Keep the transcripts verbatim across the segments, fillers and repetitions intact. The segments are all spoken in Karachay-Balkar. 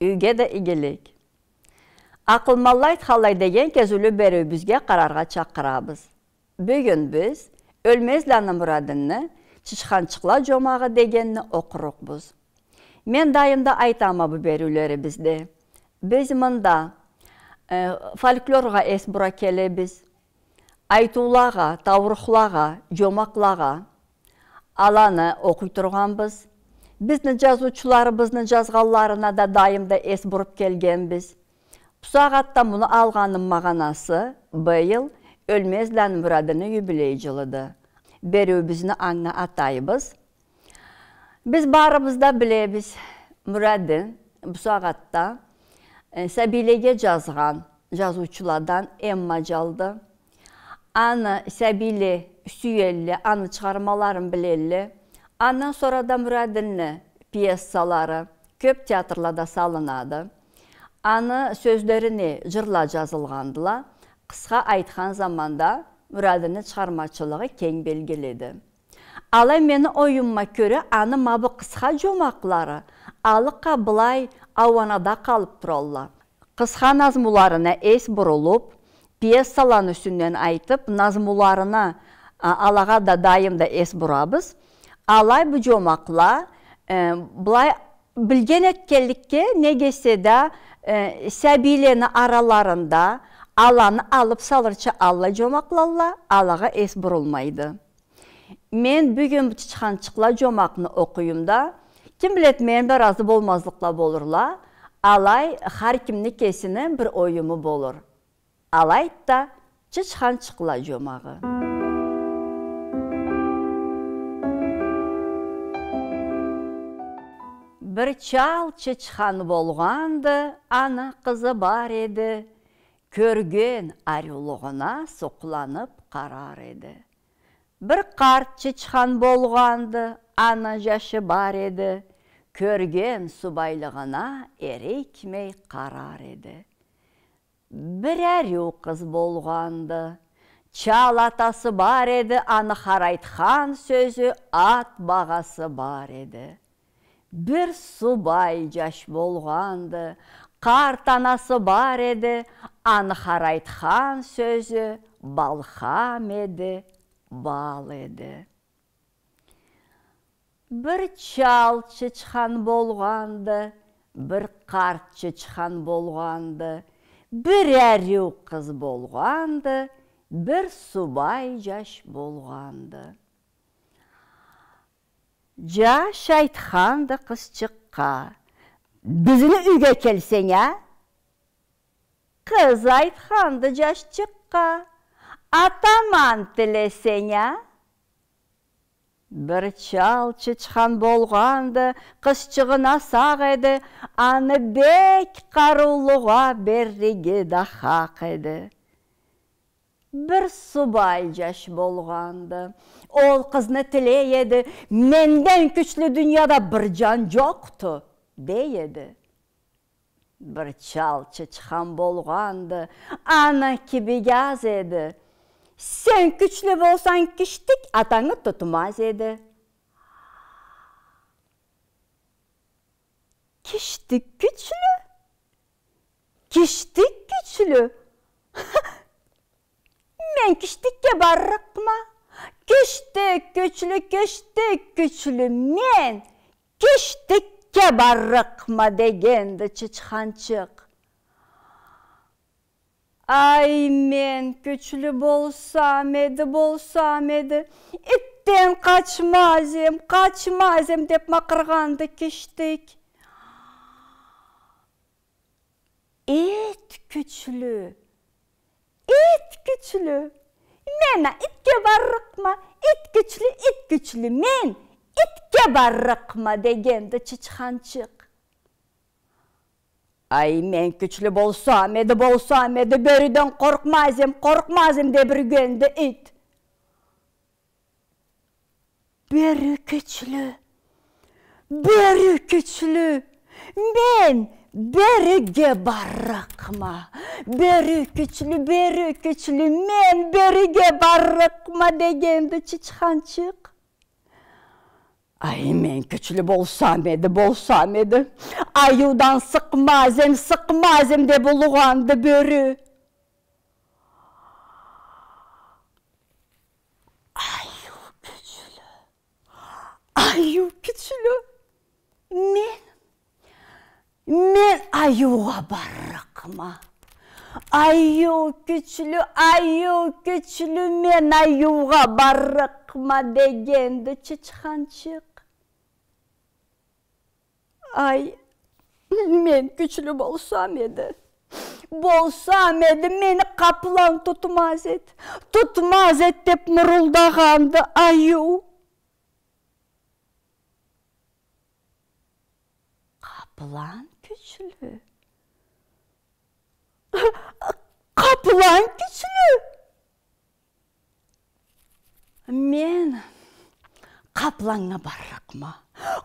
Юйге да игилик. Акъылманла айтханлай деген кезиулю бериуюбюзге къараргъа чакъырабыз. Бюгюн биз Ёлмезланы Мурадинни «Чычханчыкъла жомагъы» дегенни окъурукъбуз. Мен дайым да айтама бу бериулерибизде. Биз мында, э, фольклоргъа эс бура келебиз. Айтыулагъа, таурухлагъа, жомакълагъа. Аланы окъуй тургъанбыз. Бизни жазыучуларыбызны жазгъанларына да дайым да эс буруп келгенбиз. Бусагъатда муну алгъанымы магъанасы, быйыл Ёлмезланы Мурадинни юбилей жылыды. Бериуюбюзню анга атайбыз. Биз барыбыз да билебиз, Мурадин бусагъатда, э, сабийлеге жазгъан жазыучуладан эм мажалды. Аны сабийле сюелле, аны чыгъармаларын билелле. Андан сора да Мурадинни пьесалары кёп театрлада салынады. Аны сёзлерине жырла жазылгъандыла. Къысха айтхан заманда, Мурадинни чыгъармачылыгъы кенг белгилиди. Алай мени оюмума кёре, аны ма бу къысха жомакълары алыкъа былай ауанада къалып туралла. Къысха назмуларына эс бурулуп, пьесаланы юсюнден айтып, назмуларына, а, алагъа да дайым да эс бурабыз. Алай бу жомакъла, э, былай билген этгенликге, неге эсе да, э, сабийлени араларында аланы алып салырча аллай жомакълалла, алагъа эс бурулмайды. Мен бюгюн бу «Чычханчыкъла жомагъы»ны окъуюм да, ким биледи, мени бла ыразы болмазлыкъла болурла, алай хар кимни кесини бир оюму болур. Алайды да, «Чычханчыкъла жомагъы». Бир чал чычхан болгъанды, аны къызы бар эди. Кёрген ариулугъуна сукъланып къарар эди. Бир къарт чычхан болгъанды, аны жашы бар эди. Кёрген субайлыгъына эрикмей къарар эди. Бир ариу къыз болгъанды. Чал атасы бар эди, аны хар айтхан сёзю ат багъасы бар эди. Бир субай жаш болгъанды, къарт анасы бар эди, аны хар айтхан сёзю балхам эди, бал эди. Бир чал чычхан болгъанды, бир къарт чычхан болгъанды, бир ариу къыз болгъанды, бир субай жаш болгъанды. Жаш айтханды къызчыкъгъа: «Бизни юйге келсенг а?» Къыз айтханды жашчыкъгъа: «Атаман тилесенг а?» Бир чал чычхан болгъанды, къызчыгъына сакъ эди, аны бек къарыулугъа берирге да хакъ эди. Бир субай жаш болгъанды, ол къызны тилей эди, «Менден кючлю дунияда бир жан жокъду», дей эди. Бир чал чычхан болгъанды, аны кибик аз эди. Сен кючлю болсанг, киштик атангы тутмаз эди. Киштик кючлю, киштик кючлю. Мен киштикге барлыкъма. Киштик кючлю, киштик кючлю, мен киштикге барлыкъма, дегенди чычханчыкъ. Ай, мен кючлю болсам эди, болсам эди, итден къачмаз эм, къачмаз эм, деп макъыргъанды киштик. Ит кючлю, ит кючлю. Мен а итге барлыкъма, ит кючлю, ит кючлю, мен итге барлыкъма, дегенди чычханчыкъ. Ай, мен кючлю болсам эди, болсам эди, бёрюден къоркъмаз эм, къоркъмаз эм, деп юргенди ит. Бёрю кючлю, бёрю кючлю, мен бёрюге барлыкъма. Бёрю кючлю, бёрю кючлю, мен бёрюге барлыкъма, дегенди чычханчыкъ. Ай, мен кючлю болсам эди, болсам эди. Айыудан сыкъмаз эм, сыкъмаз эм, деп улугъанды бёрю. Айыу кючлю. Айыу кючлю. Мен, мен айыугъа баррыкъма. Айыу кючлю, айыу кючлю, мен айыугъа баррыкъма, дегенди чычханчыкъ. Ай, мен кючлю болсам эди. Болсам эди, мени къаплан тутмаз эди. Тутмаз эди, деп мырылдагъанды айыу. Къаплан кючлю. Къаплан кючлю. Мен къапланнга баррыкъма.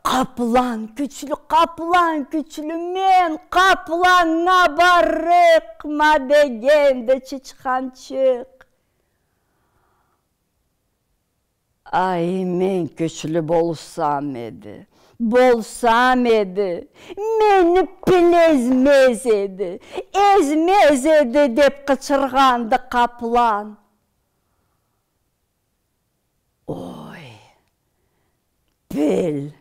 Къаплан кючлю, къаплан кючлю, мен къапланнга баррыкъма, дегенди чычханчыкъ. Ай, мен кючлю болсам эди, болсам эди, мени пил эзмез эди, эзмез эди, деп къычыргъанды къаплан. Ой, пил,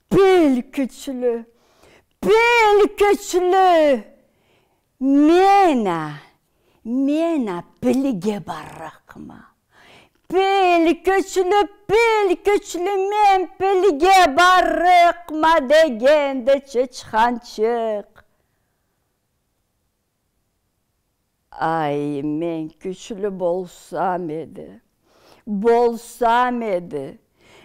пил кючлю, пил кючлю. Мен а, мен а пилге баррыкъма. Пил кючлю, пил кючлю, мен пилге баррыкъма, дегенди чычханчыкъ. Ай, мен кючлю болсам эди, болсам эди,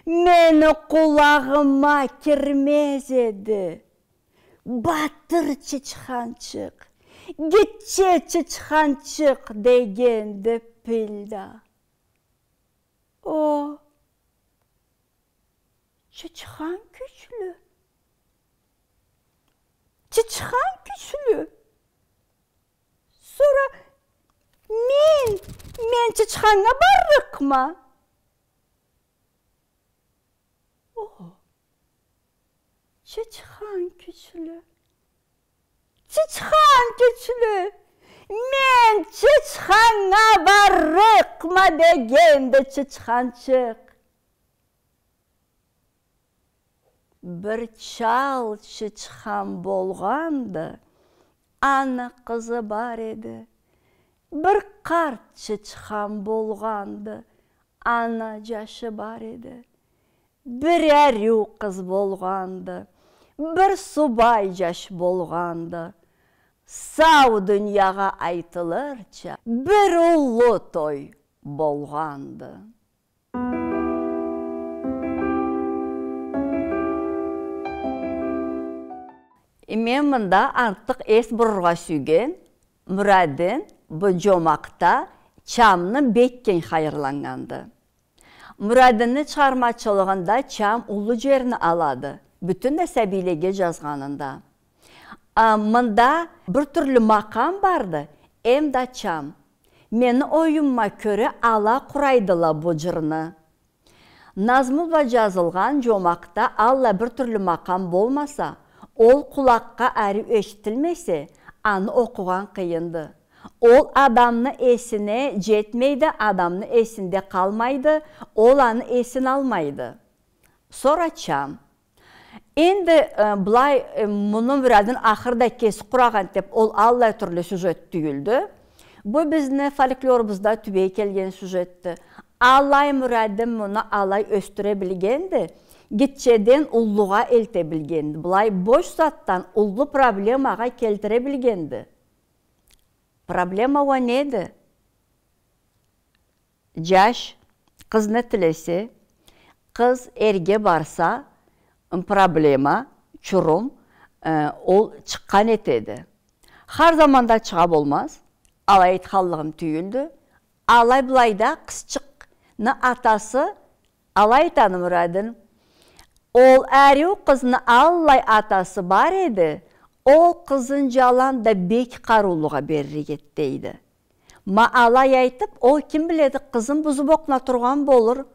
мени къулагъыма кирмез эди. Батыр чычханчыкъ, гитче чычханчыкъ, дегенди пил да. О, чычхан кючлю. Чычхан кючлю. Сора мен, мен чычханнга баррыкъма. О, чычхан кючлю. Чычхан кючлю. Мен чычханнга баррыкъма, дегенди чычханчыкъ. Бир чал чычхан болгъанды, аны къызы бар эди. Бир къарт чычхан болгъанды, аны жашы бар эди. Бир ариу къыз болгъанды, бир субай жаш болгъанды. Сау дуниягъа айтылырча, бир уллу той болгъанды. Э, мен мында артыкъ эс бурургъа сюйген, Мурадин бу жомакъда чамны бек кенг хайырланнганды. Мурадинни чыгъармачылыгъында чам уллу жерни алады, бютюн да сабийлеге жазгъанында. А, мында бир тюрлю макъам барды, эм да чам. Мени оюмума кёре, ала къурайдыла бу жырны. Назму бла жазылгъан жомакъда аллай бир тюрлю макъам болмаса, ол къулакъгъа ариу эшитилмесе, аны окъугъан къыйынды. Ол адамны эсине жетмейди, адамны эсинде къалмайды, ол аны эсин алмайды. Сора чам. Энди, э, былай, э, муну Мурадин ахырда кеси къурагъан деп, ол аллай тюрлю сюжет тюйюлдю. Бу бизни фольклорубузда тюбей келген сюжетди. Алай Мурадин муну алай ёсдюре билгенди, гитчеден уллугъа элте билгенди. Былай бош затдан уллу проблемагъа келтире билгенди. Проблема уа неди? Жаш къызны тилесе, къыз эрге барса, м, проблема, чурум, э, ол чыкъгъан этеди. Хар заманда чыгъа болмаз, алай айтханлыгъым тюйюлдю. Алай былайда къызчыкъны атасы алай айтады Мурадин. Ол ариу къызны аллай атасы бар эди, ол къызын жаланда бек къарыулугъа беририк эди, дейди. Ма алай айтып, ол ким биледи, къызын бузуп окъуна тургъан болур.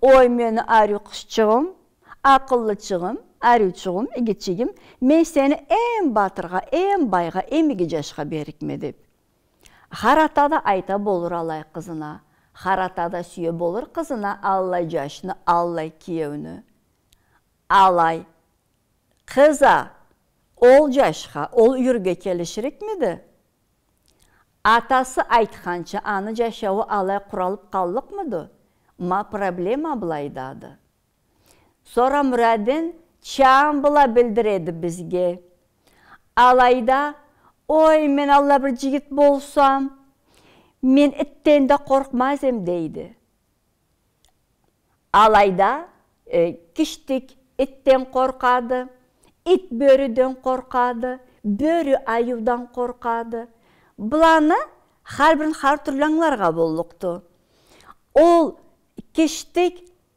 Ой, мени ариу къызчыгъым, акъыллычыгъым, ариучугъум, игичигим, мен сени эм батыргъа, эм байгъа, эм иги джашха беририкме, деб. Хар ата да айта болур алай къызына, хар ата да сюе болур къызына аллай джашны, аллай киеуню. Алай къыз а ол джашха, ол юйюрге келиширикмиди? Атасы айтханча, аны джашауу алай къуралыб къаллыкъмыды? Ма проблема былайдады. Сора мурадын чам бла билдиреди бизге. Алайда, ой, мен аллай бир джигит болсам, мен итден да къоркъмаз эм, дейди. Алайда, э, киштик итден къоркъады, ит бёрюден къоркъады, бёрю айыудан къоркъады. Быланы хар бирин хар тюрлю ангыларгъа боллукъду. Ол киштик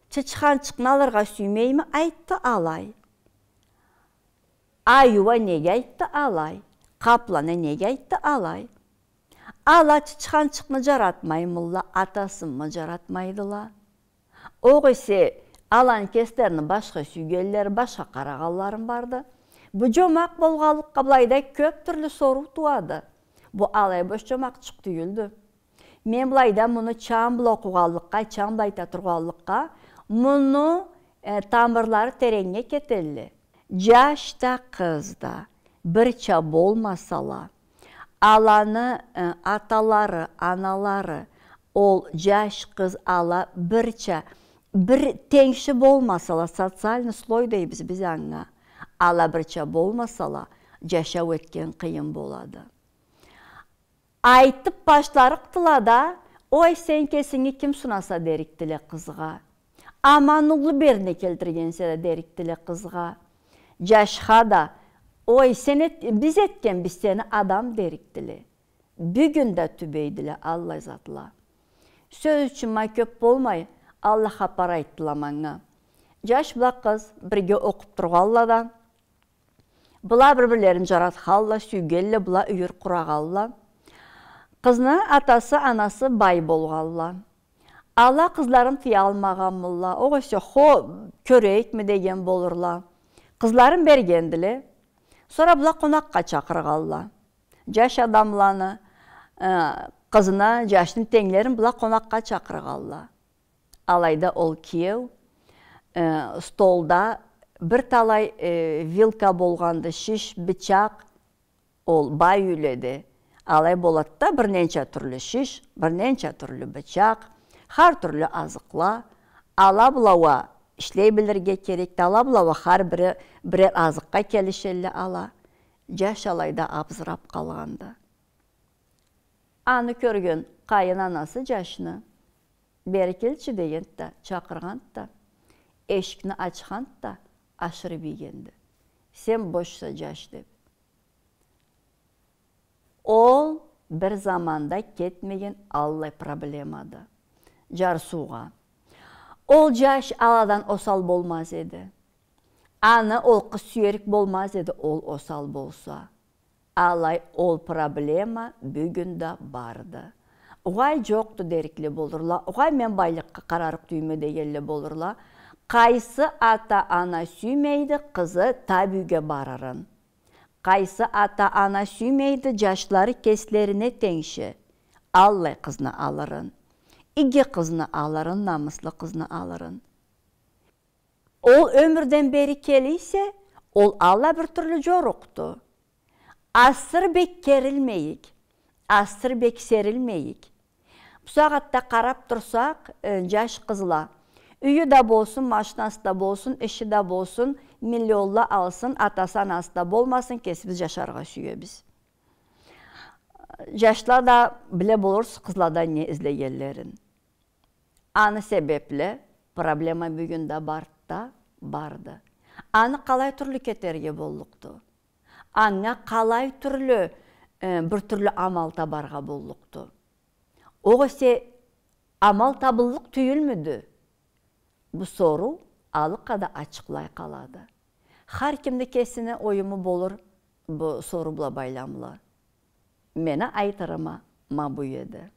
чычханчыкъны алыргъа сюймейми айтды алай? Айыу а неге айтды алай? Къаплан а неге айтды алай? Ала чычханчыкъны джаратмаймыла, атасынмы джаратмайдыла? Огъесе аланы кеслерини башха сюйгенлери, башха къарагъанлары барды? Бу джомакъ болгъанлыкъгъа былайда кёб тюрлю соруу тууады. Бу алай бош джомакъчыкъ тюйюлдю. Мен былайда муну чам бла окъугъанлыкъгъа, чам бла айта тургъанлыкъгъа, муну, э, тамырлары тереннге кетелле. Джаш да, къыз да бирча болмасала, аланы, э, аталары, аналары, ол джаш, къыз, ала бирча, бир тенгши болмасала, социальный слой дейбиз биз анга, ала бирча болмасала, джашау этген къыйын болады. Айтыб башларыкъдыла да, ой, сен кесинги ким сунаса дерикдиле къызгъа. Аманууллу бери не келтиргенсе да дерикдиле къызгъа. Джашха да, ой, сен эт-, биз этгенбиз сени адам дерикдиле. Бюгюн да тюбейдиле аллай затла. Сёз ючюн, ма кёб болмай, аллай хапар айтдыла манга. Джаш бла къыз бирге окъуб тургъанла да, была бир-бирлерин джаратханла, сюйгенле, была юйюр къурагъанла. Къызны атасы, анасы бай болгъанла. Ала къызларын тыялмагъанмыла, огъесе хо, кёрейикми деген болурла. Къызларын бергендиле. Сора была къонакъгъа чакъыргъанла. Джаш адамланы, э, къызны, джашны тенглерин была къонакъгъа чакъыргъанла. Алайда ол киеу, э, столда бир талай, э, вилка болгъанды, шиш, бычакъ, ол бай юйледе алай болады да, бир ненча тюрлю шиш, бир ненча тюрлю бычакъ, хар тюрлю азыкъла. Ала была уа ишлей билирге керекди, ала была уа хар бири бирер азыкъгъа келишелле ала. Джаш алайда абызыраб къалгъанды. Аны кёрген къайын анасы джашны, бери келчи дегенди да, чакъыргъанды да, эшикни ачханды да, ашырыб ийгенди. Сен бошса, джаш, деб. Ол бир заманда кетмеген аллай проблемады. Джарсыугъа. Ол джаш аладан осал болмаз эди. Аны ол къыз сюерик болмаз эди, ол осал болса. Алай ол проблема бюгюн да барды. Угъай, джокъду дерикле болурла, угъай, мен байлыкъгъа къарарыкъ тюйюлме дегенле болурла. Къайсы ата-ана сюймейди къызы таб юйге барырын? Къайсы ата-ана сюймейди джашлары кеслерине тенгши аллай къызны алырын? Иги къызны алырын, намыслы къызны алырын. Ол ёмюрден бери келе эсе, ол аллай бир тюрлю джорукъду. Асыры бек керилмейик, асыры бек серилмейик. Бусагъатда къараб турсакъ, э, джаш къызла, юйю да болсун, машинасы да болсун, иши да болсун, миллионла алсын, атасы, анасы да болмасын, кесибиз джашаргъа сюебиз. Джашла да биле болурсуз къызладан не излегенлерин. Аны себебли проблема бюгюн да барды да, барды. Аны къалай тюрлю кетерге боллукъду? Анга къалай тюрлю, э, бир тюрлю амал табаргъа боллукъду? Огъесе амал табыллыкъ тюйюлмюдю? Бу соруу алыкъа да ачыкълай къалады. Хар кимни кесини оюму болур бу соруу бла байламлы. Мени айтырым а ма бу эди.